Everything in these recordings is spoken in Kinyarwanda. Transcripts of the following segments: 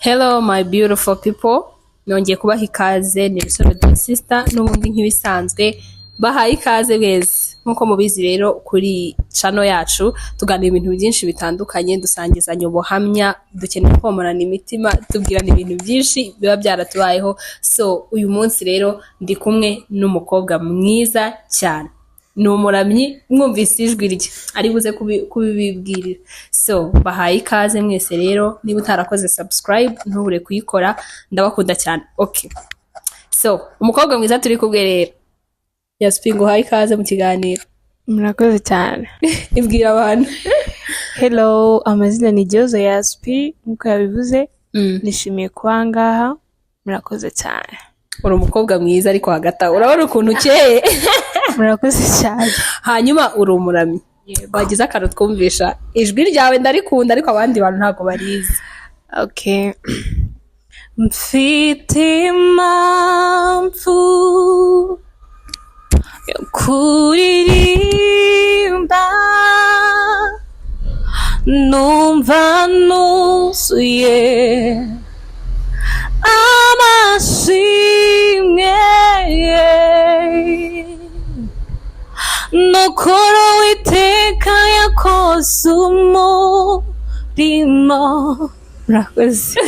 Hello my beautiful people, nongeye kubaha ikaze. Ni Rusaro Dear Sister n'ubundi nk'ibisanzwe, bahaye ikaze mwese. Nk'uko mubizi rero, kuri channel yacu tuganira ibintu byinshi bitandukanye, dusangizanya ubuhamya, dukeneye komorana imitima, tubwirana ibintu byinshi biba byaratubayeho. So uyu munsi rero ndi kumwe n'umukobwa mwiza cyane, ni umuramyi. Mwumvise ijwi rye, ari buze kubibibwirira. So bahaye ikaze mwese rero. Niba utarakoze subscribe, ntubure kuyikora. Ndabakunda cyane. Okay, so umukobwa mwiza turi kumwe rero, Yaspi, nguhaye ikaze mu kiganiro. Murakoze cyane. Ibwira abantu. Hello, amazina ni Gihozo Yaspi nk'uko yabivuze. Nishimiye kuba aha ngaha, murakoze cyane. Uri umukobwa mwiza, ariko hagati aho urabona ukuntu ukeye. Murakoze cyane. Hanyuma uri umuramyi, wagize akantu twumvisha? Ijwi ryawe ndarikunda, ariko abandi bantu ntabwo barizi. Okay. Mfite impamvu yo kuririmba, numva nuzuye amashimwe. Nukuri Uwiteka yakoze umurimo. Murakoze.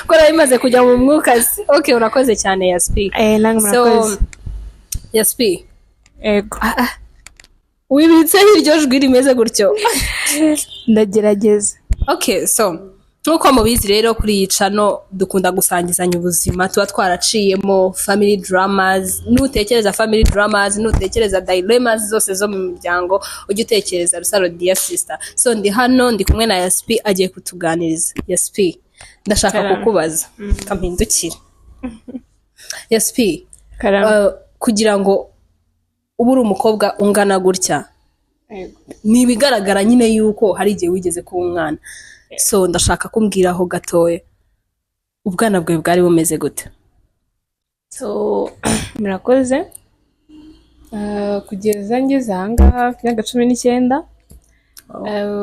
Ko bimaze kujya mu mwuka se? Okay, urakoze cyane, Yaspi. Namwe So murakoze. Yaspi, Ego. wibitseho iryo jwi rimeze gutyo? Ndagerageza. Okay, so nk'uko mubizi rero, kuri iyi channel dukunda gusangizanya ubuzima tuba twaraciyemo, family dramas. Nutekereza family dramas, nutekereza dilemmas zose zo mu miryango, ujye utekereza Rusaro Dear Sister. So ndi hano, ndi kumwe na Yaspi, agiye kutuganiriza. Yaspi, ndashaka Karame. kukubaza, kampindukire. Yaspi, Karame. kugira ngo ube uri umukobwa ungana gutya, Yego. ni ibigaragara nyine yuko hari igihe wigeze kuba umwana. So ndashaka kumbwiraho gatoya, ubwana bwawe bwari bumeze gute? So murakoze. Kugeza ngeze ahangaha ku myaka 19,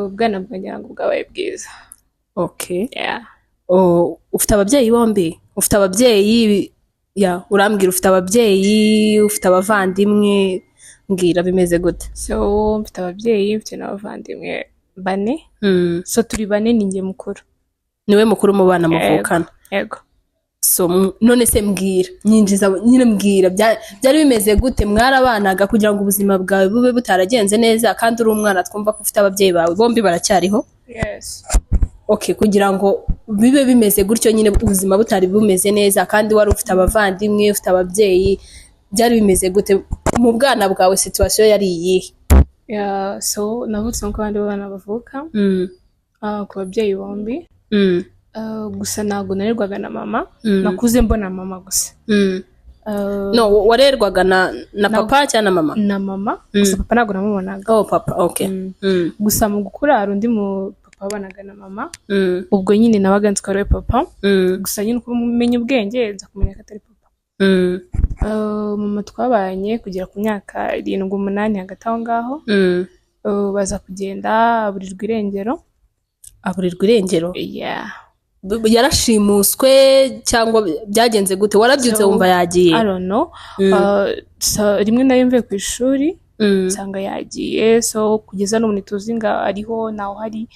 ubwana bwanjye ntabwo bwabaye bwiza. Yeah. Oh, ufite ababyeyi bombi? Ufite ababyeyi? Ya, urambwira, ufite ababyeyi, ufite abavandimwe? Mbwira, bimeze gute? So mfite ababyeyi, mfite n'abavandimwe bane. So turi bane, ni njye mukuru. Niwe mukuru mu bana muvukana? Yego. So none se mbwira, nyinjiza nyine, mbwira byari bimeze gute? Mwarabanaga? Kugira ngo ubuzima bwawe bube butaragenze neza kandi uri umwana, twumva ko ufite ababyeyi bawe bombi baracyariho? Yes. Okay, kugira ngo bibe bimeze gutyo nyine, ubuzima butari bumeze neza kandi wari ufite abavandimwe, ufite ababyeyi, byari bimeze gute mu bwana bwawe? Situation yari iyihe? Yeah, so navutse nk'uko abandi bana bavuka, ku babyeyi bombi. Gusa ntabwo narerwaga na mama. Nakuze mbona mama gusa. No, warerwaga na papa cyangwa na mama? Na mama gusa, papa ntabwo namubonaga. Oh, papa, okay. Gusa mu gukura hari undi mu papa wabanaga na mama. Ubwo nyine nabaga nzi ko ari we papa. Gusa nyine uko umenya ubwenge, nza kumenya ko atari papa. Mama twabanye kugera ku myaka 7, 8, hagati aho ngaho. Baza kugenda, aburirwa irengero. Aburirwa irengero? Yeah. Yarashimuswe cyangwa byagenze gute? Warabyutse wumva yagiye? I don't know. So, rimwe nari mvuye ku ishuri, nsanga yagiye. So kugeza n'ubu ntituzi ngo ariho, ntawe uhari.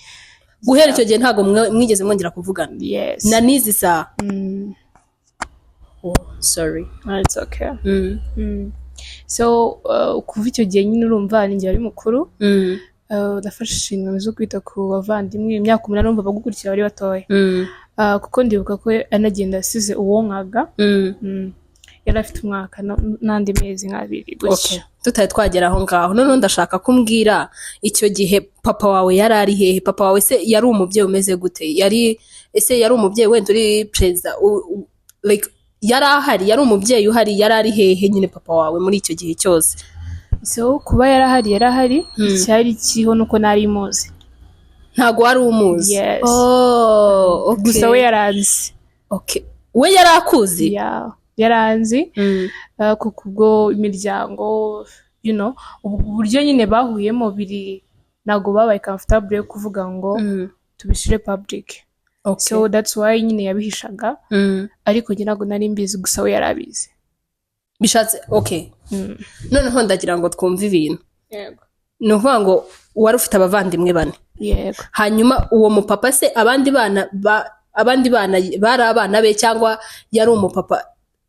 Guhera icyo gihe ntabwo mwigeze mwongera kuvugana? Yes. Na n'izi saha? Mm. Oh, sorry. It's okay. So kuva icyo gihe nyine, urumva ni njye wari mukuru. Nafashe inshingano zo kwita ku bavandimwe. Imyaka 8, urumva bagukurikira bari batoya. Kuko ndibuka ko anagenda asize uwonkaga. Yari afite umwaka n'andi mezi nk'abiri gutyo. Okay. Tutari twagera aho ngaho, noneho ndashaka kumbwira, icyo gihe papa wawe yari ari hehe? Papa wawe se yari umubyeyi umeze gute? Yari, ese yari umubyeyi wenda uri perezida, like yari ahari, yari umubyeyi uhari? Yari ari hehe nyine papa wawe muri icyo gihe cyose? So kuba yarahari, yarahari. Icyari kiriho nuko nari muzi. Ntabwo wari umuzi? Yes. Oh, okay. Gusa we yaranzi. Okay. We yari akuzi? Yeah, yaranzi. Kuko ubwo imiryango, ubu buryo nyine bahuyemo biri, ntabwo babaye comfortable yo kuvuga ngo tubishyire public. So that's why nyine yabihishaga, ariko njye ntabwo nari mbizi, gusa we yari abizi. Bishatse, okay. Noneho ndagira ngo twumve ibintu. Yego. Ni ukuvuga ngo wari ufite abavandimwe bane? Yego. Hanyuma uwo mupapa se, abandi bana bari abana be cyangwa yari umupapa?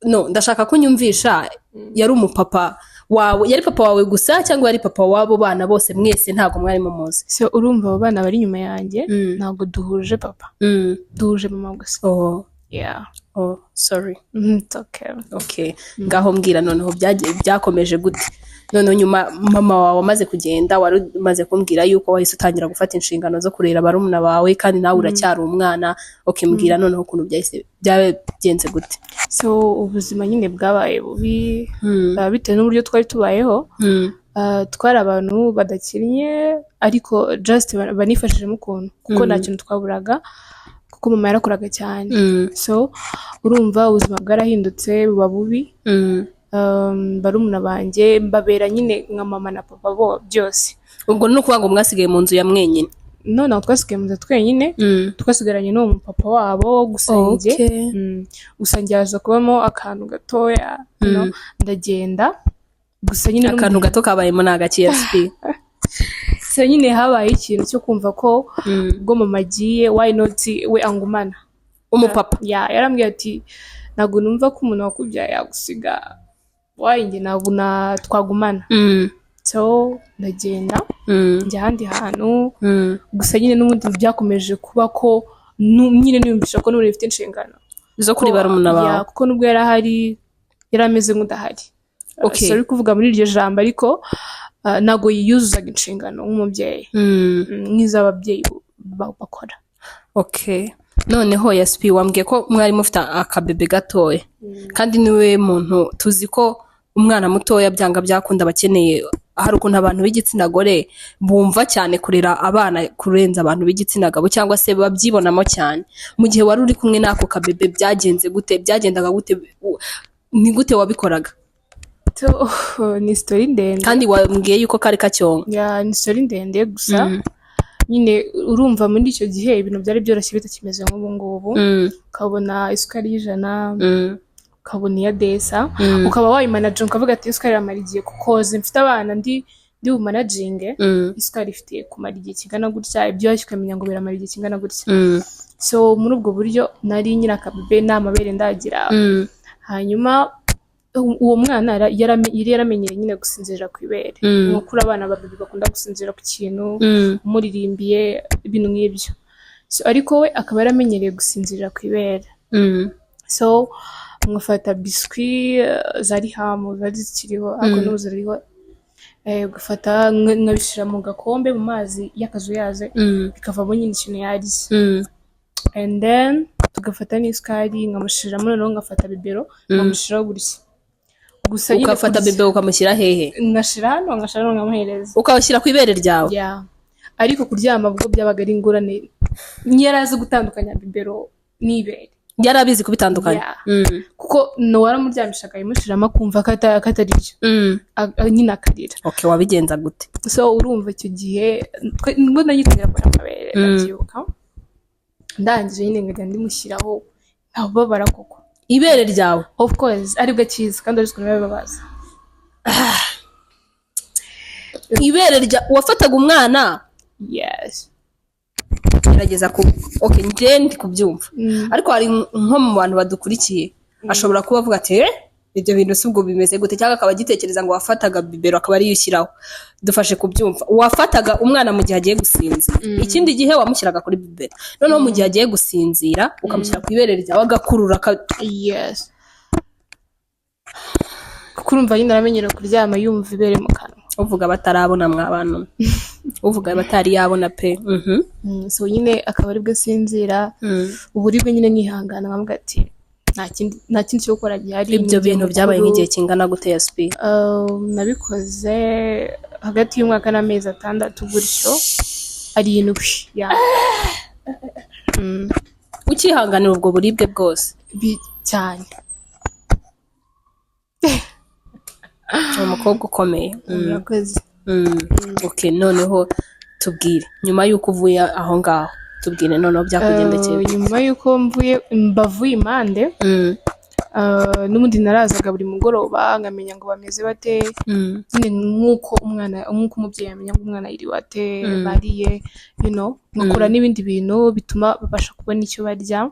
No, ndashaka kunyumvisha, yari umupapa wawe, yari papa wawe gusa cyangwa yari papa w'abo bana bose mwese ntabwo mwari mumuzi? So urumva abo bana bari inyuma yanjye, ntabwo duhuje papa, duhuje mama gusa. Oh. Yeah. Oh, sorry. It's okay. Okay, ngaho mbwira noneho byakomeje gute noneho nyuma mama wawe amaze kugenda? Wari umaze kumbwira yuko wahise utangira gufata inshingano zo kurera barumuna bawe kandi nawe uracyari umwana. Okay, mbwira noneho ukuntu byahise byagenze gute. So ubuzima nyine bwabaye bubi, bitewe n'uburyo twari tubayeho. Twari abantu badakinnye, ariko just banifashijemo ukuntu, kuko nta kintu twaburaga, kuko mama yarakoraga cyane. So urumva ubuzima bwarahindutse buba bubi. Barumuna banjye mbabera nyine nka mama na papa bo byose. Ubwo ni ukuvuga ngo mwasigaye mu nzu ya mwenyine? None aho twasigaye mu nzu twenyine, twasigaranye n'uwo mupapa wabo gusa njye. Gusa njye haza kubamo akantu gatoya, ndagenda gusa nyine. Akantu gato kabayemo ni agaki, SP? So nyine habaye ikintu cyo kumva ko ubwo mama agiye, why not we angumana? Umupapa? Ya, yarambwiye ati: "Ntabwo numva ko umuntu wakubyaye yagusiga, why njye ntabwo na twagumana?" So ndagenda, njya ahandi hantu. Gusa nyine n'ubundi byakomeje kuba ko nyine niyumvisha ko n'ubundi bifite inshingano zo kuri barumuna bawe. Ya, kuko nubwo yari ahari yari ameze nk'udahari. Sorry kuvuga muri iryo jambo, ariko ntabwo yiyuzuzaga inshingano nk'umubyeyi, nk'iz'ababyeyi bakora. Okay, noneho Yasipi, wambwiye ko mwari mufite akabebe gatoya, kandi niwe muntu tuzi ko umwana mutoya byanga byakunda abakeneye. Hari ukuntu abantu b'igitsina gore bumva cyane kurera abana kurenza abantu b'igitsina gabo, cyangwa se babyibonamo cyane. Mu gihe wari uri kumwe n'ako kabebe byagenze gute? Byagendaga gute? Ni gute wabikoraga? So, ni story ndende. Kandi wambwiye yuko kari kacyonka. Ya, ni story ndende, gusa nyine urumva muri icyo gihe ibintu byari byoroshye, bitakimeze nk'ubu ngubu. Ukabona isukari y'100, ukabona iya desa, ukaba wayimanaginga, ukavuga ati: "Isukari iramara igihe, kuko mfite abana ndi bumanaginge, isukari ifite kumara igihe kingana gutya." Ibyo washya ukamenya ngo biramara igihe kingana gutya. So muri ubwo buryo nari nyine akabebe, nta mabere ndagira. Hanyuma uwo mwana yari yaramenyereye nyine gusinzirira ku ibere, nk'uko abana babiri bakunda gusinzira ku kintu, umuririmbiye, ibintu nk'ibyo. So, ariko we akaba yaramenyereye gusinzirira ku ibere. So ngafata biswi, za Rihamu zari zikiriho, ariko n'ubu ziriho, ugafata nkabishyira mu gakombe mu mazi y'akazuyaze, bikavamo nyine ikintu yarya. And then tugafata n'isukari nkamushiriramo, noneho ngafata bibero nkamushyiraho gutya gusa nyine. Ugafata Kurya. bebe ukamushyira hehe? Ngashira hano, ngashira hano, nkamuhereza. Ukawushyira ku ibere ryawe? Yeah. Ariko kuryama bwo byabaga ari ingorane, ntiyari azi gutandukanya bibero n'ibere. Yari abizi kubitandukanya? Yeah. Kuko no waramuryamishaga ayimushiramo akumva ko atari byo. Nyine akarira. Okay, wabigenza gute? So urumva icyo gihe nibwo nagitangira kubona amabere. Ndabyibuka, ndangije nyine nkajya ndimushyiraho, ntababara koko. Ibere ryawe? Of course, aribwo akizi kandi azi ukuntu biba bibabaza. Ibere rya wafataga umwana? Yes. Gerageza ku, okay, njye ndi kubyumva, ariko hari nko mu bantu badukurikiye ashobora kuba avuga ati: "Eh, ibyo bintu si ubwo bimeze gute?" Cyangwa akaba agitekereza ngo wafataga bibero akaba ariyo ushyiraho. Dufashe kubyumva. Wafataga umwana mu gihe agiye gusinzira, ikindi gihe wamushyiraga kuri bibero, noneho mu gihe agiye gusinzira ukamushyira ku ibere ryawe agakurura Yes, kuko urumva nyine aramenyera kuryama yumva ibere mu kanwa. Uvuga batarabona mwabana, uvuga batari yabona pe. So nyine akaba aribwo asinzira. Uburibwe nyine nkihangana, nkavuga ati nta kindi cyo gukora gihari. Ibyo Ni bintu byabaye mukuru. nk'igihe kingana gute, Yasipi? Nabikoze hagati y'umwaka n'amezi 6 gutyo, 7, yeah. Ukihanganira ubwo buribwe bwose? Cyane. Ni umukobwa ukomeye. Murakoze. Okay, noneho tubwire nyuma y'uko uvuye aho ngaho. Tubwire noneho byakugendekeye. Nyuma y'uko mvuye mbavuye impande, n'ubundi narazaga buri mugoroba nkamenya ngo bameze bate, nyine nk'uko umwana, nk'uko umubyeyi amenya ngo umwana yiriwe ate, bariye, nkakora n'ibindi bintu bituma babasha kubona icyo barya.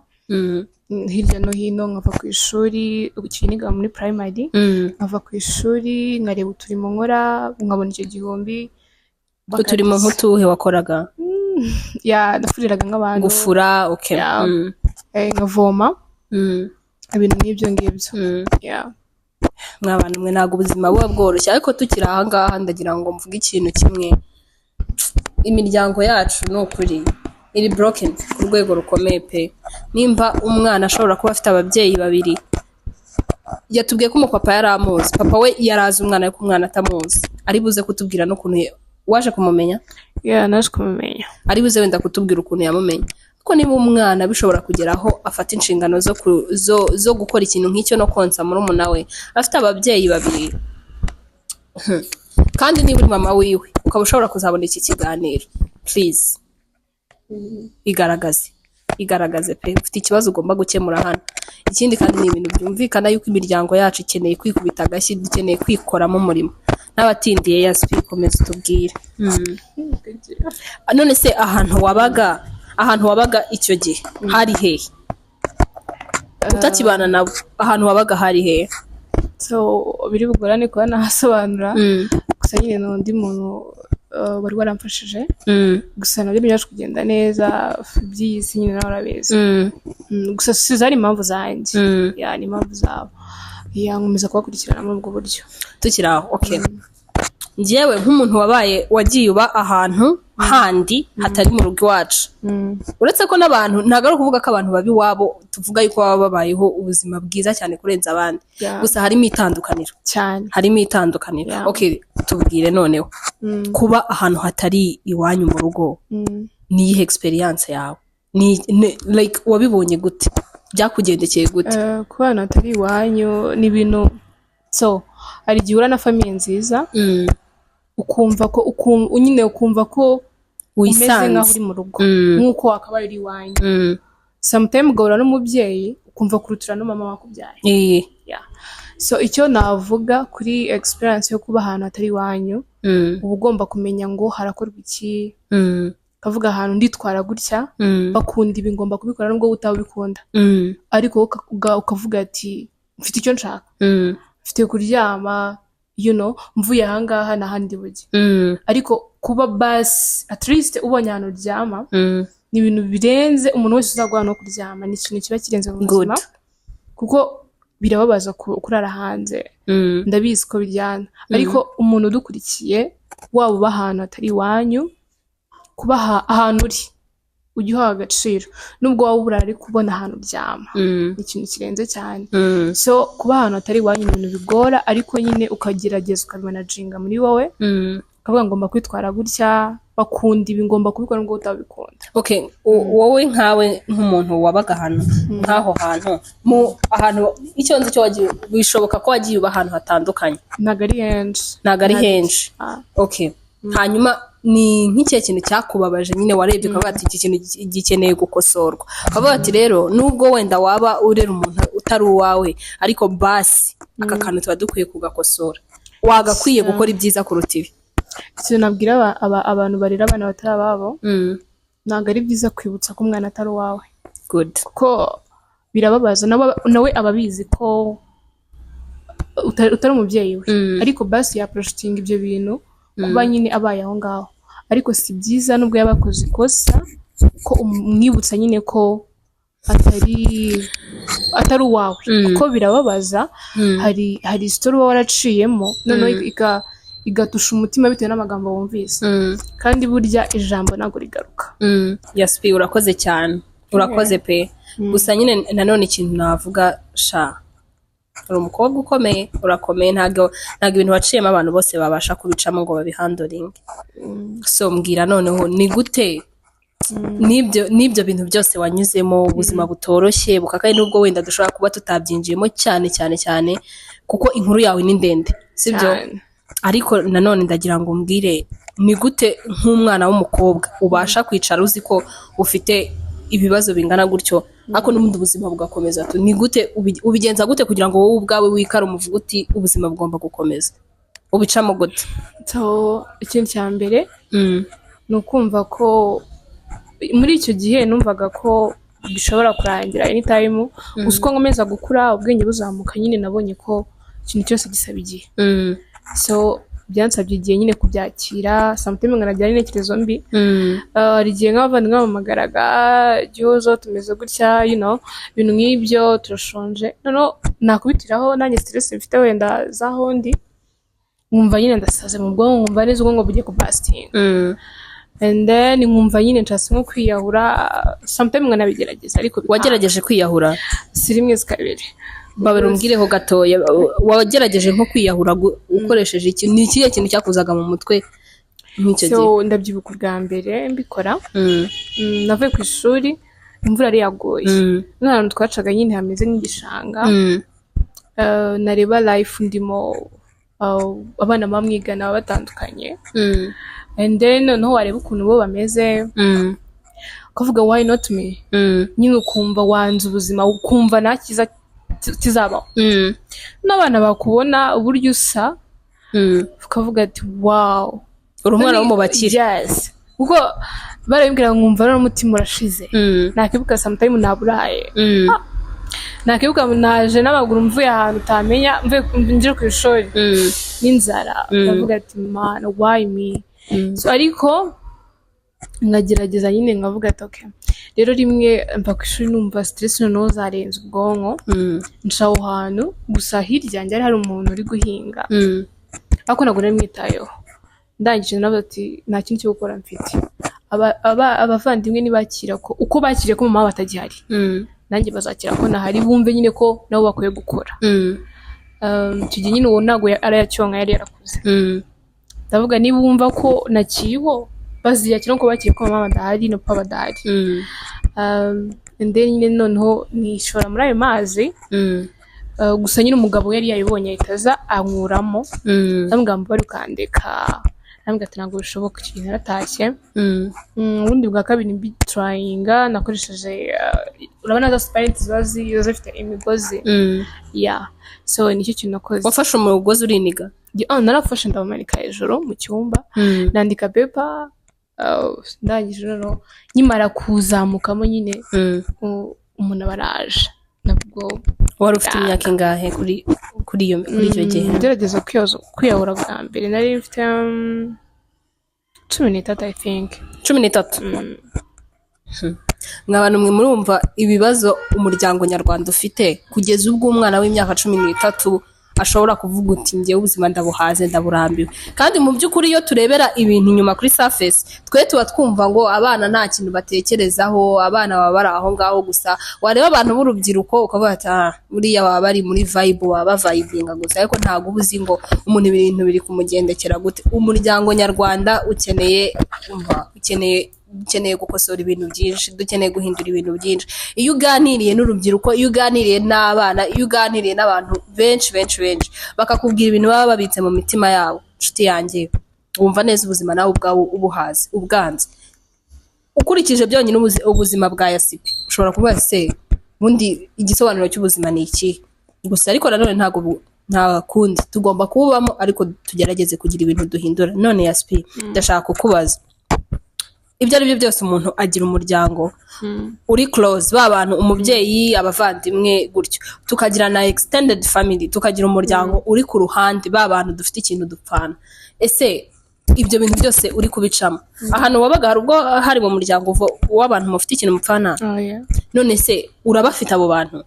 Hirya no hino, nkava ku ishuri, ubu niga muri primary, nkava ku ishuri nkareba uturimo nkora, nkabona icyo 1000. Uturimo nk'utuhe wakoraga? Ya, nafuriraga nk'abantu. Gufura, okay. Yeah. Nkavoma, ibintu nk'ibyo ngibyo. Yeah. Mwa bantu mwe, ntabwo ubuzima buba bworoshye. Ariko tukiri aha ngaha, ndagira ngo mvuge ikintu kimwe: imiryango yacu ni ukuri iri broken ku rwego rukomeye pe. Nimba umwana ashobora kuba afite ababyeyi babiri, yatubwiye ko umupapa yari amuzi, papa we yari azi umwana ariko umwana atamuzi, ari buze kutubwira n'ukuntu waje kumumenya. Yeah, naje kumumenya. Ari buze wenda kutubwira ukuntu yamumenye. Ariko niba umwana bishobora kugera aho afata inshingano zo gukora ikintu nk'icyo no konsa murumuna we afite ababyeyi babiri, kandi niba uri mama wiwe ukaba ushobora kuzabona iki kiganiro, please igaragaze, igaragaze pe. Ufite ikibazo ugomba gukemura hano. Ikindi kandi, ni ibintu byumvikana yuko imiryango yacu ikeneye kwikubita agashyi, dukeneye kwikoramo umurimo. N'abatindiye, Yasipi, komeza utubwire. None se ahantu wabaga icyo gihe hari hehe? Utakibana nabo, ahantu wabaga hari hehe? So biri bugorane kuba nahasobanura, gusa nyine ni undi muntu wari waramfashije, gusa nabyo ntibyaje kugenda neza. Iby'iyi si nyine nawe urabizi. Gusa si zari impamvu zanjye, ya, ni impamvu zabo. Ya, nkomeza kubakurikirana muri ubwo buryo. Tukiri aho, okay, njyewe nk'umuntu wabaye, wagiye uba ahantu handi hatari mu rugo iwacu, uretse ko n'abantu, ntabwo ari ukuvuga ko abantu baba iwabo tuvuga yuko baba babayeho ubuzima bwiza cyane kurenza abandi, gusa harimo itandukaniro. Cyane. Harimo itandukaniro. Okay, tubwire noneho, kuba ahantu hatari iwanyu mu rugo, ni iyihe experience yawe? Ni like wabibonye gute? Byakugendekeye gute? Kuba ahantu hatari iwanyu ni ibintu, so hari igihe uhura na famille nziza, ukumva ko nyine ukumva ko umeze nk'aho Wisanze. uri mu rugo, nk'uko wakabaye uri iwanyu. Sometime ugahura n'umubyeyi ukumva kurutira no mama wakubyaye. Yeah. So icyo navuga kuri experience yo kuba ahantu hatari iwanyu, uba ugomba kumenya ngo harakorwa iki, ukavuga ahantu nditwara gutya, bakunda ibi, ngomba kubikora nubwo utaba ubikunda, ariko wowe ukavuga ati mfite icyo nshaka, mfite kuryama, mvuye ahangaha n'ahandi bujye. Ariko kuba basi at least ubonye ahantu uryama, ni ibintu birenze. Umuntu wese uzaguha no kuryama ni ikintu kiba kirenze mu buzima, kuko birababaza kurara hanze. Ndabizi ko biryana, ariko umuntu udukurikiye, waba uba ahantu hatari iwanyu, kuba ahantu uri ujye uhaha agaciro, nubwo waba uburara ariko ubona ahantu uryama, ni ikintu kirenze cyane. So kuba ahantu hatari iwanyu ni ibintu bigora, ariko nyine ukagerageza ukabimanaginga muri wowe, ukavuga ngomba kwitwara gutya, bakunda ibi, ngomba kubikora nubwo utabikunda. Okay, wowe nkawe nk'umuntu wabaga ahantu nk'aho hantu, mu ahantu icyo nzi cyo wagiye, bishoboka ko wagiye uba ahantu hatandukanye. Ntabwo ari henshi. Ntabwo ari henshi. Ah. Okay, hanyuma ni nk'ikihe kintu cyakubabaje nyine warebye ukavuga ati iki kintu gikeneye gukosorwa, ukavuga ati rero nubwo wenda waba urera umuntu utari uwawe, ariko basi aka kantu tuba dukwiye kugakosora, wagakwiye gukora ibyiza kuruta ibi? Ikintu nabwira abantu barera abana batari ababo, ntabwo ari byiza kwibutsa ko umwana atari uwawe, kuko birababaza. Nawe aba abizi ko utari umubyeyi we, ariko basi yaprotectinga ibyo bintu kuba nyine abaye aho ngaho. Ariko si byiza, nubwo yaba akoze ikosa, ko umwibutsa nyine ko atari uwawe, kuko birababaza. Hari story uba waraciyemo, noneho igatusha umutima bitewe n'amagambo wumvise, kandi burya ijambo ntabwo rigaruka. Yasipi, urakoze cyane, urakoze pe. Gusa nyine nanone ikintu navuga, sha, uri umukobwa ukomeye, urakomeye. Ntabwo ibintu waciyemo abantu bose babasha kubicamo ngo babihandlinge. So mbwira noneho, ni gute n'ibyo bintu byose wanyuzemo, ubuzima butoroshye bukakaye, nubwo wenda dushobora kuba tutabyinjiyemo cyane cyane cyane kuko inkuru yawe ni ndende, sibyo? Cyane. Ariko nanone ndagira ngo umbwire. Ni gute nk'umwana w'umukobwa ubasha kwicara uzi ko ufite ibibazo bingana gutyo, ariko n'ubundi ubuzima bugakomeza tu? Ni gute ubigenza gute kugira ngo wowe ubwawe wikare, umuvuge uti ubuzima bugomba gukomeza? Ubicamo gute? So, ikintu cya mbere ni ukumva ko muri icyo gihe numvaga ko bishobora kurangira anytime. Gusa uko nkomeza gukura, ubwenge buzamuka nyine, nabonye ko ikintu cyose gisaba igihe. So byansabye igihe nyine kubyakira. Sometimes nkanagira n'intekerezo mbi. Hari igihe nk'abavandimwe bampamagaraga: "Gihozo, tumeze gutya," ibintu nk'ibyo, "turashonje." Noneho nakubitiraho nanjye stress mfite wenda z'aho ndi, nkumva nyine ndasaze mu bwonko, nkumva neza ubwonko bugiye kuburstinga, and then nkumva nyine nshatse nko kwiyahura. Sometimes nkanabigerageza, ariko bikanga. Wagerageje kwiyahura? Si rimwe, si kabiri. Babera, umbwireho gatoya. Wagerageje nko kwiyahura ukoresheje iki? Ni ikihe kintu cyakuzaga mu mutwe nk'icyo gihe? So ndabyibuka ubwa mbere mbikora, navuye ku ishuri, imvura yari yaguye, n'ahantu twacaga nyine hameze nk'igishanga. Nareba life ndimo, abana bamwigana baba batandukanye, and then noneho wareba ukuntu bo bameze, ukavuga: "Why not me?" Nyine ukumva wanze ubuzima, ukumva nta cyiza kizabaho, n'abana bakubona uburyo usa, ukavuga ati: "Wow." Uri umwana wo mu bakire. Yes, kuko barabimbwira nkumva n'umutima urashize. Nakibuka sometime naburaye, nakibuka naje n'amaguru mvuye ahantu utamenya, mvuye nje ku ishuri n'inzara, ndavuga ati: "Man, why me?" So ariko nkagerageza nyine, nkavuga ati: "Okay." Rero rimwe mva ku ishuri numva stress noneho zarenze ubwonko, nca aho hantu. Gusa hirya yanjye hari umuntu uri guhinga, ariko ntabwo nari mwitayeho. Ndangije nawe ati: "Nta kintu cyo gukora mfite." Abavandimwe ntibakira ko uko bakiriye ko mama batagihari, nanjye bazakira ko nahari, bumve nyine ko nabo bakwiye gukora. Icyo gihe nyine uwo ntabwo arayacyonka, yari yarakuze. Ndavuga: "Niba wumva ko nakiriho, baziyakira ko bakiriye ko mama badahari na papa badahari." And then nyine noneho nishora muri ayo mazi. Gusa nyine umugabo yari yabibonye, ahita aza ankuramo. Ndamubwira ngo bari ukandeka, arambwira ati: "Ntabwo bishoboka." Icyo gihe naratashye. Ubundi bwa kabiri mbitryinga, nakoresheje, urabona za supaneti ziba zifite imigozi. Yeah, so nicyo kintu nakoze. Wafashe umugozi uriniga? Ah, narafashe ndawumanika hejuru mu cyumba, nandika paper. Ndangije noneho nkimara kuzamukamo nyine, umuntu aba araje nabwo. Wari ufite imyaka ingahe kuri icyo gihe? Ngerageza kwiyahura bwa mbere nari mfite 13, I think. 13. Mwa bantu mwe, murumva ibibazo umuryango nyarwanda ufite, kugeza ubwo umwana w'imyaka 13 ashobora kuvuga uti: "Njyewe ubuzima ndabuhaze, ndaburambiwe." Kandi mu by'ukuri iyo turebera ibintu inyuma kuri surface, twe tuba twumva ngo abana nta kintu batekerezaho, abana baba bari aho ngaho gusa. Wareba abantu b'urubyiruko ukavuga ati: "Ah, buriya baba bari muri vibe, baba bavibinga gusa." Ariko ntabwo uba uzi ngo umuntu ibintu biri kumugendekera gute. Umuryango nyarwanda ukeneye, umva, ukeneye gukosora ibintu byinshi, dukeneye guhindura ibintu byinshi. Iyo uganiriye n'urubyiruko, iyo uganiriye n'abana, iyo uganiriye n'abantu benshi benshi benshi, bakakubwira ibintu baba babitse mu mitima yabo, inshuti yanjye, wumva neza ubuzima nawe ubwawe ubuhaze, ubwanze. Ukurikije byonyine ubuzima bwa Yasipi, ushobora kuvuga se ubundi igisobanuro cy'ubuzima ni ikihe? Gusa ariko nanone ntabwo nta kundi, tugomba kububamo, ariko tugerageze kugira ibintu duhindura. None Yasipi, ndashaka kukubaza: ibyo ari byo byose umuntu agira umuryango uri close, ba bantu, umubyeyi, abavandimwe gutyo, tukagira na extended family, tukagira umuryango uri ku ruhande, ba bantu dufite ikintu dupfana. Ese ibyo bintu byose uri kubicamo, ahantu wabaga hari ubwo hari mu muryango w'abantu mufite ikintu mupfana? Oh, yeah. None se urabafite abo bantu?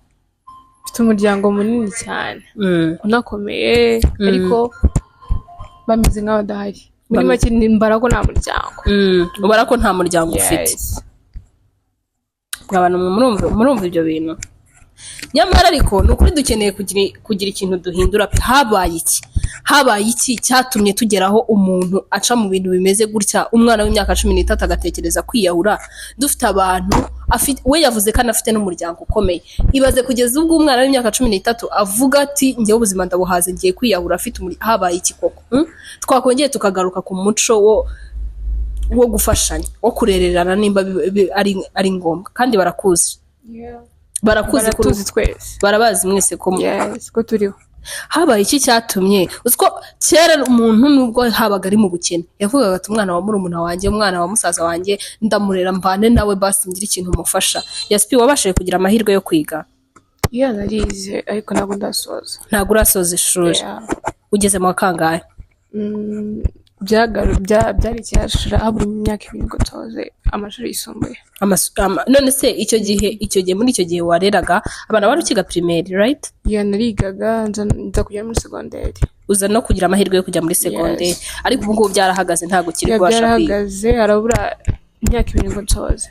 Mfite umuryango munini cyane, unakomeye, ariko bameze nk'abadahari muri make. Mbara ko nta muryango. Ubara ko nta muryango ufite? Yes. Abantu mwe murumva ibyo bintu? Nyamara ariko ni ukuri dukeneye kugira ikintu duhindura pe. Habaye iki? Habaye iki cyatumye tugeraho umuntu aca mu bintu bimeze gutya, umwana w'imyaka 13 agatekereza kwiyahura, dufite abantu afite? We yavuze ko anafite n'umuryango ukomeye. Ibaze kugeza ubwo umwana w'imyaka 13 avuga ati: "Njyewe ubuzima ndabuhaze, ngiye kwiyahura," afite habaye iki koko? Twakongeye tukagaruka ku muco wo wo gufashanya, wo kurererana nimba ari ngombwa, kandi barakuzi, barakuzi kuri Baratuzi twese. Barabazi mwese ko Yes, ko turiho. Habaye iki cyatumye? Uzi ko kera umuntu, nubwo habaga ari mu bukene, yavugaga ati: "Umwana wa murumuna wanjye, umwana wa musaza wanjye, ndamurera, mbane nawe, basi ngire ikintu mufasha." Yasipi, wabashije kugira amahirwe yo kwiga? Iyo, narize ariko ntabwo ndasoza. Ntabwo urasoza ishuri? Yeah. Ugeze mu wa kangahe? Byari icyashira, habura imyaka 2 ngo nsoze amashuri yisumbuye. None se icyo gihe muri icyo gihe wareraga abana, wari ukiga primaire, right? Iyo, narigaga, nza kujya muri segonderi. Uza no kugira amahirwe yo kujya muri segonderi, ariko ubu ngubu byarahagaze, ntabwo ukiri Yeah, kubasha kwiga? Byarahagaze, harabura imyaka 2 ngo nsoze.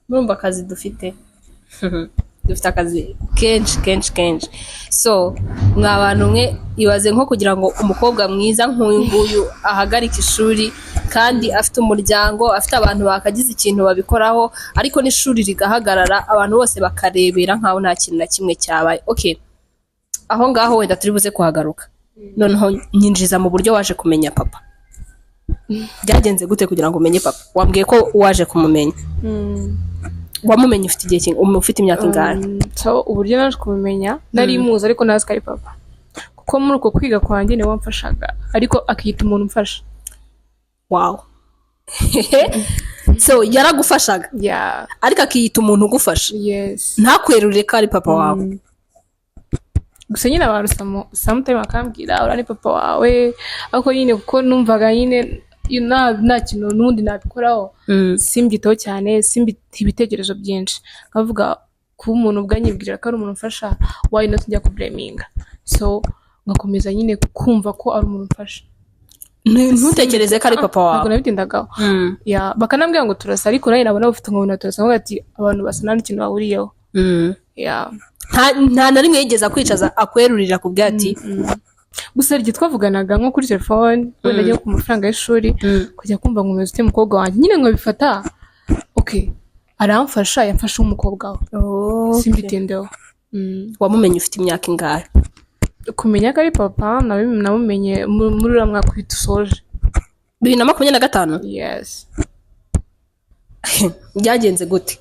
Murumva akazi dufite, dufite akazi kenshi kenshi kenshi. So mwa bantu mwe, ibaze nko kugira ngo umukobwa mwiza nk'uyu nguyu ahagarike ishuri kandi afite umuryango, afite abantu bakagize ikintu babikoraho, ariko n'ishuri rigahagarara, abantu bose bakarebera nkaho nta kintu na kimwe cyabaye. Okay, aho ngaho wenda turi buze kuhagaruka. Noneho nyinjiza mu buryo waje kumenya papa. Byagenze gute kugira ngo umenye papa? Wambwiye ko waje kumumenya. Wamumenye ufite igihe ufite imyaka ingahe? So uburyo naje kumumenya, nari muzi ariko ntazi ko ari papa, kuko muri uko kwiga kwanjye niwe wamfashaga, ariko akiyita umuntu umfasha. Wow, so yaragufashaga, Yeah. ariko akiyita umuntu ugufasha? Yes. Ntakwerurire ko ari papa wawe? Gusa nyine abantu sometime bakambwira: "Uriya ni papa wawe." Ariko nyine kuko numvaga nyine nta kintu n'ubundi nabikoraho, simbyiteho cyane, simbite ibitekerezo byinshi, nkavuga kuba umuntu ubwo anyibwirira ko ari umuntu umfasha, why not njya kublaminga? So ngakomeza nyine kumva ko ari umuntu umfasha. Ntutekereze ko ari papa Ntabwo wawe? Nabitindagaho. Yeah, bakanambwira ngo turasa, ariko nanjye nabona bafite, nkabona turasa, nkavuga ati abantu basa nta n'ikintu bahuriyeho. Yeah. Nta na rimwe yigeze akwicaza akwerurira akubwira ati? Gusa hari igihe twavuganaga nko kuri telefone, wenda agiye ku mafaranga y'ishuri, kujya kumva ngo: "Umeze ute, mukobwa wanjye?" Nyine nkabifata okay, aramfasha, yamfasha nk'umukobwa we, simbitindeho. Wamumenye ufite imyaka ingahe? Kumenya ko ari papa, namumenye muri uriya mwaka uhita usoje. 2025? Yes. Byagenze gute?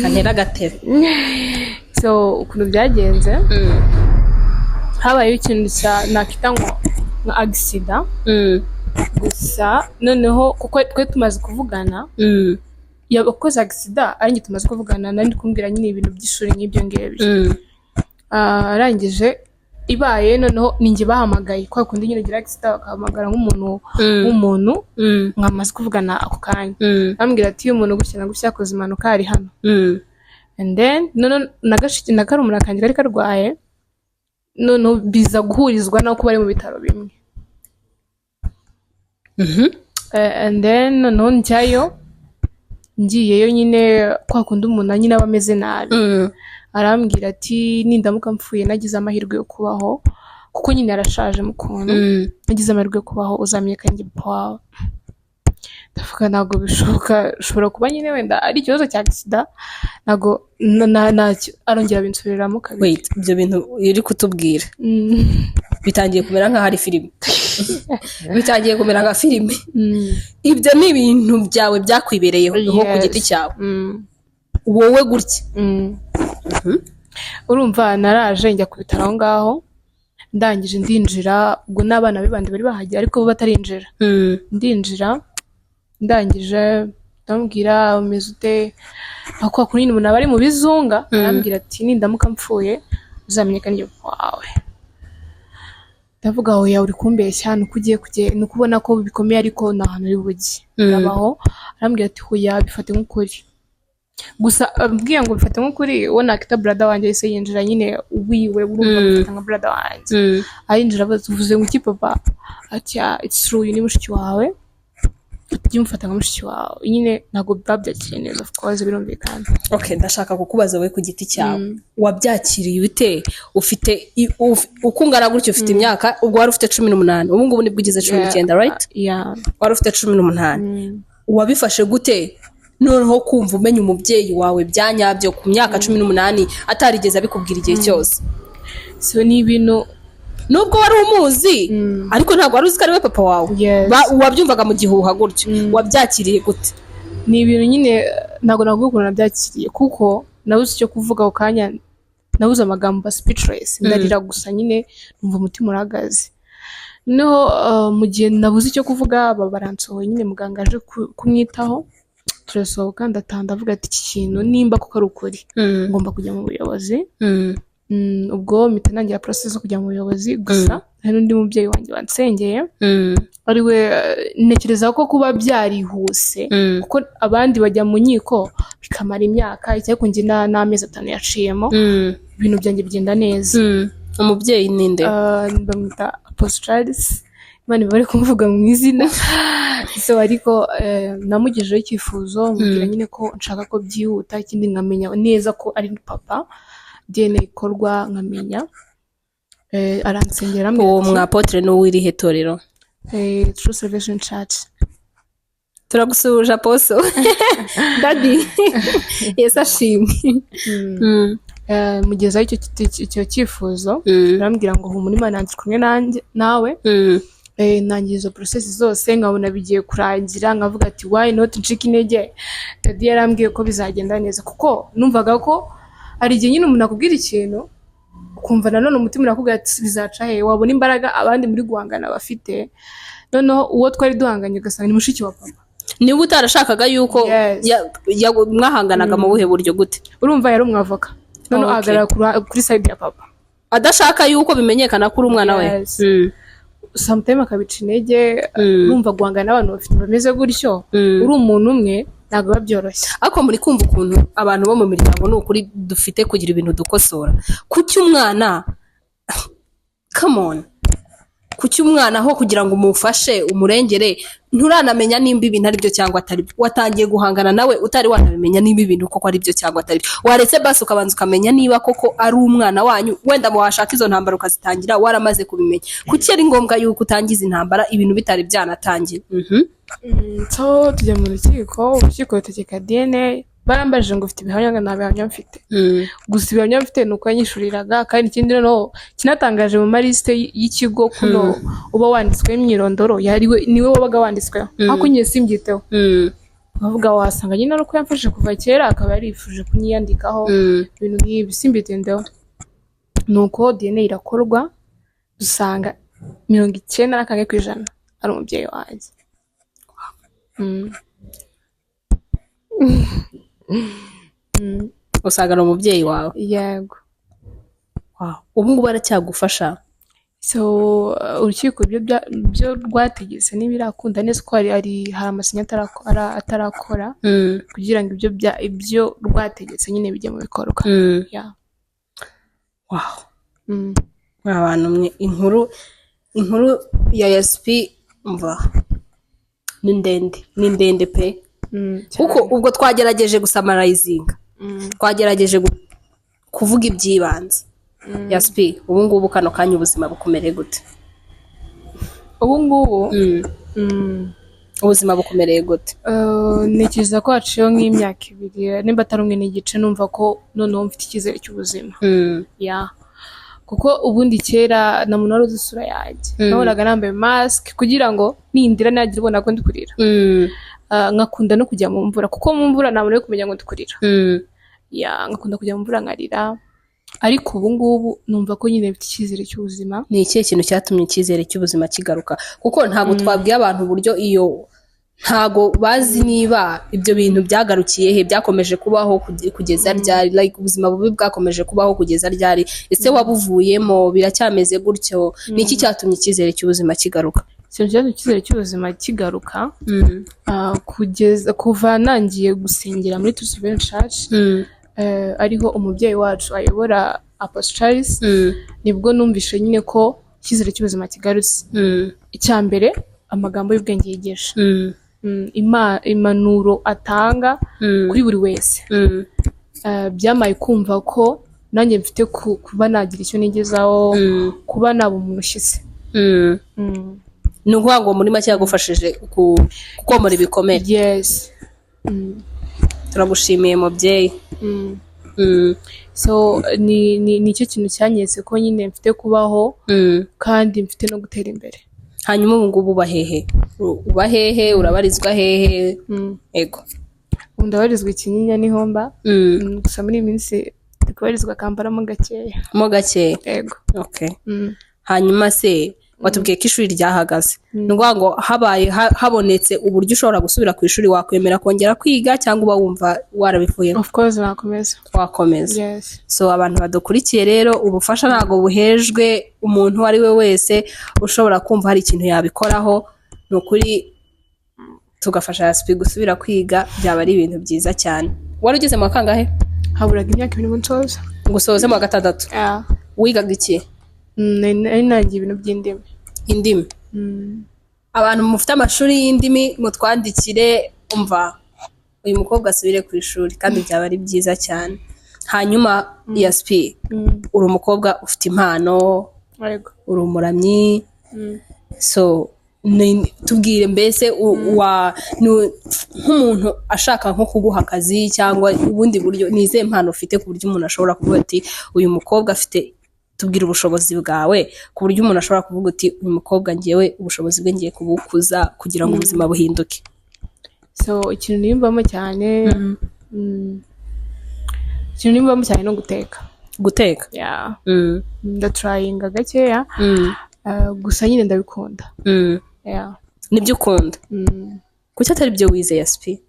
Kantera agatebe. So ukuntu byagenze, habayeho ikintu cya nakita ngo nka accident. Gusa noneho kuko twe tumaze kuvugana, yakoze accident ari njye tumaze kuvugana, nari ndi kumubwira nyine ibintu by'ishuri nk'ibyo ngibyo. Arangije ibaye, noneho ni njye bahamagaye, kwa kundi nyine ugira accident bakahamagara nk'umuntu w'umuntu mwamaze kuvugana ako kanya. Bambwira ati: "Umuntu gutya na gutya yakoze impanuka, ari hano." And then noneho na gashiki na karumuna kanjye kari karwaye, noneho biza guhurizwa no kuba ari mu bitaro bimwe. And then noneho njyayo, ngiyeyo nyine kwa kundi umuntu nyine aba ameze nabi, arambwira ati: "Nindamuka mpfuye, nagize amahirwe yo kubaho," kuko nyine arashaje mu kuntu, "nagize amahirwe yo kubaho, uzamenye ko ari njye papa wawe." Ndavuga ntabwo bishoboka, ushobora kuba nyine wenda ari ikibazo cya sida, ntabwo arongera abinsubiriramo kabiri. Wait, ibyo bintu uri kutubwira bitangiye kumera nk'aho ari filime, bitangiye kumera nka filime. Ibyo ni ibintu byawe byakwibereyeho nko ku giti cyawe, wowe gutya? Urumva naraje njya ku bitaro aho ngaho, ndangije ndinjira, ubwo n'abana be bandi bari bahagera ariko bo batarinjira. Ndinjira, ndangije ndamubwira: "Umeze ute?" Aho kwa kundi umuntu aba ari mu bizunga, arambwira ati: "Nindamuka mpfuye, uzamenye ko ari njye papa wawe." Ndavuga: "Oya, uri kumbeshya, ni uko ugiye kugenda, ni uko ubona ko bikomeye, ariko ni ahantu uri bujye." Ndabaho, arambwira ati: "Hoya, bifate nk'ukuri." Gusa ambwiye ngo bifate nk'ukuri, uwo nakita brother wanjye yahise yinjira nyine wiwe, urumva bifata nka brother wanjye. Arinjira abaza: "Uvuze ngo iki, papa?" Ati: "Yeah, it's true, uyu ni mushiki wawe, ujye umufata nka mushiki wawe." Nyine ntabwo babyakiriye neza, of course, birumvikana. Okay, ndashaka kukubaza wowe ku giti cyawe, wabyakiriye ute? Ufite uko ungana gutyo, ufite imyaka, ubwo wari ufite 18, ubu ngubu nibwo ugeze 19, right? Yeah. Wari ufite 18, wabifashe gute noneho kumva umenya umubyeyi wawe bya nyabyo ku myaka 18, atarigeze abikubwira igihe cyose? So ni ibintu Nubwo wari umuzi, ariko ntabwo wari uzi ko ari we papa wawe. Yes. Wabyumvaga mu gihuha gutyo. Wabyakiriye gute? Ni ibintu nyine ntabwo navuga ukuntu nabyakiriye, kuko nabuze icyo kuvuga ako kanya, nabuze amagambo, ba speechless, ndarira gusa nyine, numva umutima urahagaze. Noneho mu gihe nabuze icyo kuvuga, baransohoye nyine, muganga aje kumwitaho, turasohoka, ndataha, ndavuga ati: "Iki kintu nimba koko ari ukuri, ngomba kujya mu buyobozi." Ubwo mpita ntangira process zo kujya mu buyobozi. Gusa hari n'undi mubyeyi wanjye wansengeye, ari we ntekereza ko kuba byarihuse, kuko abandi bajya mu nkiko bikamara imyaka, ariko njye n'amezi 5 yaciyemo, ibintu byanjye bigenda neza. Umubyeyi ninde? Bamwita Apostle Charles, Imana ibari kumuvuga mu izina. So ariko namugejejeho icyifuzo, mubwira nyine ko nshaka ko byihuta, ikindi nkamenya neza ko ari papa, DNA ikorwa nkamenya. Aransengera, arambwira Uwo ati, mwapotre ni uw'irihe torero? True Salvation Church. Turagusuhuje, apostle daddy, Yesu ashimwe. Mugezaho icyo cyifuzo, arambwira ngo: "Humura, Imana yanjye iri kumwe nanjye nawe." Ntangira izo process zose, nkabona bigiye kurangira, nkavuga ati: "Why not ncika intege? Daddy yarambwiye ko bizagenda neza." Kuko numvaga ko hari igihe nyine umuntu akubwira ikintu, ukumva nanone umutima urakubwira ati: "Bizaca he?" Wabona imbaraga abandi muri guhangana bafite, noneho uwo twari duhanganye ugasanga ni mushiki wa papa. Niba utarashakaga yuko Yes. mwahanganaga mu buhe buryo, gute? Urumva yari umwavoka, noneho ahagarara kuri side ya papa. Adashaka yuko bimenyekana ko uri umwana we. Yes. Sometime akabica intege. Urumva guhangana n'abantu bafite bameze gutyo, uri umuntu umwe, ntabwo biba byoroshye. Ariko muri kumva ukuntu abantu bo mu miryango, ni ukuri dufite kugira ibintu dukosora. Kuki umwana, come on, kuki umwana aho kugira ngo umufashe, umurengere, nturanamenya nimba ibintu ari byo cyangwa atari byo, watangiye guhangana nawe utari wanabimenya nimba ibintu koko ari byo cyangwa atari byo? Waretse basi ukabanza ukamenya niba koko ari umwana wanyu, wenda mu washaka izo ntambara ukazitangira waramaze kubimenya. Kuki ari ngombwa yuko utangiza intambara ibintu bitari byanatangira? So tujya mu rukiko, urukiko rutegeka DNA. Barambajije ngo: "Ufite ibihamya?" Ngo: "Nta bihamya mfite." Gusa ibihamya mfite ni uko yanyishuriraga. Kandi ikindi noneho kinatangaje, mu malisite y'ikigo kuno uba wanditsweho imyirondoro, yari we, niwe wabaga wanditsweho, ariko nyine simbyiteho. Bavuga wasanga nyine ari uko yamfashije kuva kera, akaba yarifuje kunyiyandikaho, ibintu nk'ibi, simbitindeho. Nuko DNA irakorwa, dusanga 91% ari umubyeyi wanjye. Usanga ni umubyeyi wawe? Yego. Ubu ngubu aracyagufasha? So urukiko ibyo rwategetse ntibirakunda neza, ko hari amasinya atarakora kugira ngo ibyo rwategetse nyine bijye mu bikorwa. Yeah. Wow. Mwa bantu mwe, inkuru ya Yaspi mva ni ndende, ni ndende pe. Kuko ubwo twagerageje gusummarizinga, twagerageje kuvuga iby'ibanze. Yaspi, ubu ngubu kano kanya ubuzima bukomereye gute? Ubu ngubu Ubuzima bukomereye gute? Ntekereza ko haciyeho nk'imyaka 2, nimba atari umwe n'igice, numva ko noneho mfite icyizere cy'ubuzima. Yeah. Kuko ubundi kera nta muntu wari uzi isura yanjye. Nahoraga nambaye mask kugira ngo nindira nagira ubona ko ndi kurira. Nkakunda no kujya mu mvura, kuko mu mvura nta muntu uri kumenya ngo ndi kurira. Yeah, nkakunda kujya mu mvura nkarira. Ariko ubu ngubu numva ko nyine mfite icyizere cy'ubuzima. Ni ikihe kintu cyatumye icyizere cy'ubuzima kigaruka? Kuko ntabwo twabwiye abantu uburyo iyo, ntago bazi niba ibyo bintu byagarukiye he, byakomeje kubaho kugeza ryari, like ubuzima bubi bwakomeje kubaho kugeza ryari, ese wabuvuyemo, biracyameze gutyo? Ni iki cyatumye icyizere cy'ubuzima kigaruka? Ikintu cyatumye icyizere cy'ubuzima kigaruka, kugeza kuva nangiye gusengera muri True Salvation Church, ariho umubyeyi wacu ayobora, Apostle Charles, nibwo numvishe nyine ko icyizere cy'ubuzima kigarutse. Icya mbere, amagambo y'ubwenge yigisha, impanuro atanga kuri buri wese, byamaye kumva ko nanjye mfite kuba nagira icyo nigezaho, kuba naba umuntu ushyitse. Ni ukuvuga ngo muri make yagufashije gukomora ibikomere? Yes. Turagushimiye, mubyeyi. So ni nicyo kintu cyanyeretse ko nyine mfite kubaho kandi mfite no gutera imbere. Hanyuma ubu ngubu uba hehe? Uba hehe? Urabarizwa hehe? Ego. Ubu ndabarizwa i Kinyinya, niho mba. Gusa muri iyi minsi ndi kubarizwa Kampala mo gakeya. Mo gakeya? Yego. Okay. Hanyuma se watubwiye ko ishuri ryahagaze, ni ukuvuga ngo habaye habonetse uburyo ushobora gusubira ku ishuri, wakwemera kongera kwiga cyangwa uba wumva warabivuyemo? Of course nakomeza. Wakomeza? Yes. So abantu badukurikiye rero, ubufasha ntabwo buhejwe. Umuntu uwo ari we wese ushobora kumva hari ikintu yabikoraho, ni ukuri tugafasha Yasipi gusubira kwiga, byaba ari ibintu byiza cyane. Wari ugeze mu wa kangahe? Haburaga imyaka 2 ngo nsoze. Ngo usoze mu wa gatandatu? Yeah. Wigaga iki? Nari narangiye ibintu by'indimi. Indimi. Abantu mufite amashuri y'indimi mutwandikire, umva uyu mukobwa asubire ku ishuri kandi byaba ari byiza cyane. Hanyuma Yasipi, uri umukobwa ufite impano, Yego. uri umuramyi. So tubwire mbese nk'umuntu ashaka nko kuguha akazi cyangwa ubundi buryo, ni izihe mpano ufite ku buryo umuntu ashobora kuvuga ati uyu mukobwa afite? Tubwire ubushobozi bwawe ku buryo umuntu ashobora kuvuga uti uyu mukobwa ngewe ubushobozi bwe ngiye kubukuza kugira ngo ubuzima buhinduke. So ikintu niyumvamo cyane no guteka. Guteka? Yeah. Ndatryinga gakeya. Gusa nyine ndabikunda. Yeah. Nibyo ukunda? Mm. Kuki atari byo wize, Yasipi?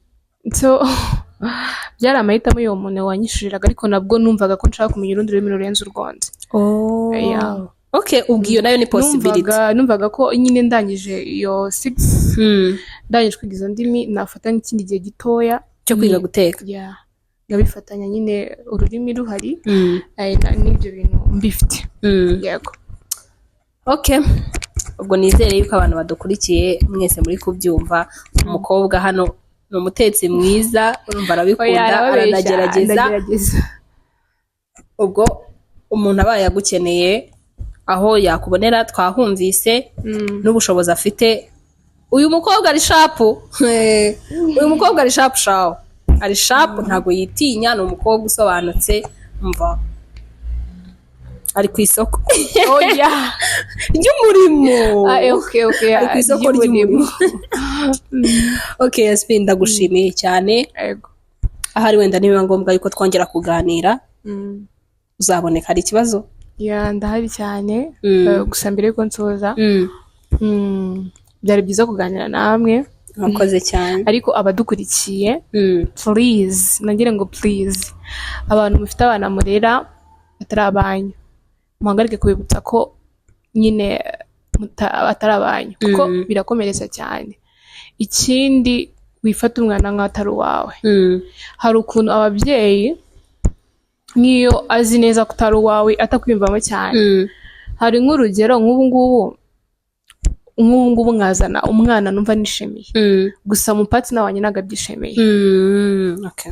So byari amahitamo y'uwo muntu wanyishuriraga, ariko nabwo numvaga ko nshaka kumenya urundi rurimi rurenze urwo nzi. Yeah. Okay, ubwo iyo nayo ni possibility. Numvaga ko nyine ndangije iyo six, ndangije kwiga izo ndimi, nafata nk'ikindi gihe gitoya cyo kwiga guteka. Yeah. Ngabifatanya nyine, ururimi ruhari, n'ibyo bintu mbifite. Yego. Okay, ubwo nizere yuko abantu badukurikiye mwese muri kubyumva. Umukobwa hano ni umutetsi mwiza, urumva arabikunda. Oya, arababeshya, aranagerageza. Ndagerageza. Ubwo umuntu abaye agukeneye, aho yakubonera twahumvise, n'ubushobozi afite. Uyu mukobwa ari sharp, uyu mukobwa ari sharp shawo, ari sharp, ntabwo yitinya, ni umukobwa usobanutse. Mva ari ku isoko Oya. ry'umurimo. Ah, okay. Ari ku isoko ry'umurimo. Okay Yasmin, ndagushimiye cyane. Yego. Ahari wenda nibiba ngombwa yuko twongera kuganira, uzaboneka, hari ikibazo? Yeah, ndahari cyane. Gusa mbere yuko nsoza, byari byiza kuganira namwe. Murakoze cyane. Ariko abadukurikiye, please, nagire ngo please, abantu mufite abana murera batari abanyu, muhagarike kubibutsa ko nyine atari abanyu, kuko birakomeretsa cyane. Ikindi, wifata umwana nk'aho atari uwawe. Hari ukuntu ababyeyi, nk'iyo azi neza ko utari uwawe, atakwiyumvamo cyane. Hari nk'urugero nk'ubu ngubu nkazana umwana numva nishimiye, gusa mu partner wanjye ntabwo abyishimiye.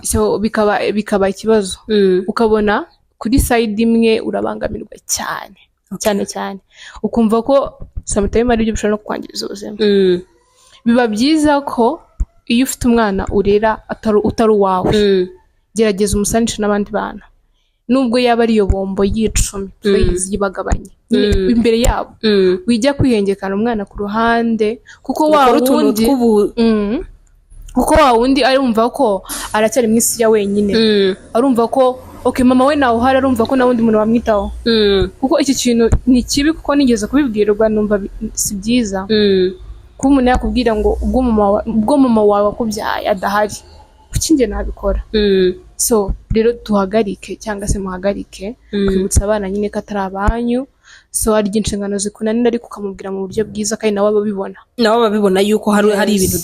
So bikaba ikibazo, ukabona kuri side imwe urabangamirwa cyane cyane cyane, ukumva ko sometimes ari byo bishobora no kukwangiriza ubuzima. Biba byiza ko iyo ufite umwana urera utari uwawe, gerageza umusanishe n'abandi bana, nubwo yaba ari iyo bombo y'icumi, please yibagabanye nyine imbere yabo. Wijya kwihengekana umwana ku ruhande, kuko wa Ukora utuntu wundi tw'ubu Kuko wa wundi arumva ko aracyari mu isi ya wenyine, arumva ko okay, mama we nawe uhari, arumva ko nta wundi muntu wamwitaho. Kuko iki kintu ni kibi, kuko nigeze kubibwirwa numva si byiza kuba umuntu yakubwira ngo ubwo mama wawe wakubyaye adahari, kuki njye nabikora? So rero tuhagarike cyangwa se muhagarike kwibutsa abana nyine ko atari abanyu. So hari igihe inshingano zikunanira, ariko ukamubwira mu buryo bwiza kandi nawe ababibona. Nabo babibona yuko hari ibintu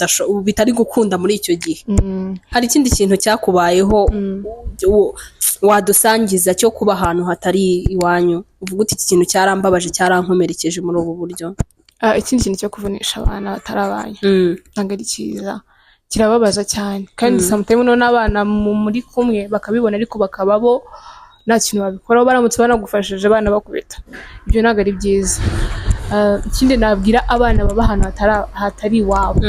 bitari gukunda muri icyo gihe. Hari ikindi kintu cyakubayeho wadusangiza cyo kuba ahantu hatari iwanyu, uvuga uti iki kintu cyarambabaje, cyarankomerekeje muri ubu buryo? Ah, ikindi kintu cyo kuvunisha abana batari abanyu ntabwo ari cyiza, kirababaza cyane kandi sometimes noneho n'abana muri kumwe bakabibona, ariko bakaba bo nta kintu babikoraho. Baramutse banagufashije, abana bakubita, ibyo ntabwo ari byiza. Ah, ikindi nabwira abana baba ahantu hatari iwabo,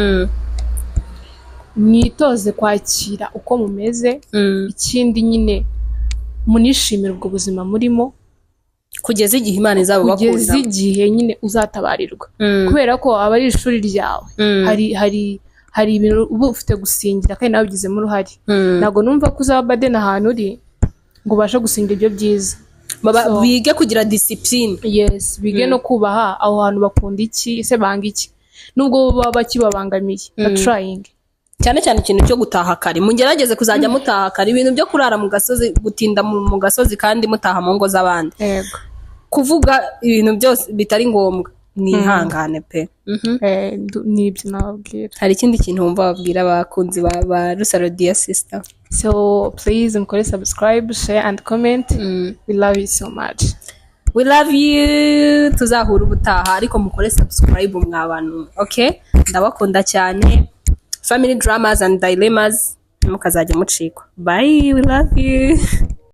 mwitoze kwakira uko mumeze. Ikindi nyine Munishimire ubwo buzima murimo kugeza igihe Imana izaba kugeza bakunda. igihe nyine uzatabarirwa, kubera ko aba ari ishuri ryawe. Hari ibintu uba ufite gusingira kandi nawe ubigizemo uruhare. Ntabwo numva ko uzaba burden ahantu uri ngo ubashe gusingira ibyo byiza. Bige kugira discipline. Yes, bige no kubaha aho hantu. Bakunda iki ese? Banga iki? Nubwo baba bakibabangamiye, ba trying. Cyane cyane ikintu cyo gutaha kare, mugerageze kuzajya mutaha kare. Ibintu byo kurara mu gasozi, gutinda mu gasozi kandi mutaha mu ngo z'abandi, kuvuga ibintu byose bitari ngombwa, mwihangane pe. Ni ibyo nababwira. Hari ikindi kintu wumva wabwira abakunzi ba Rusaro Dear Sister? So please mukore subscribe, share and comment. We love you so much. We love you. Tuzahura ubutaha, ariko mukore subscribe mwa bantu. Okay, ndabakunda cyane. Family Dramas and Dilemmas, mukazajya mucikwa. Bye, we love you.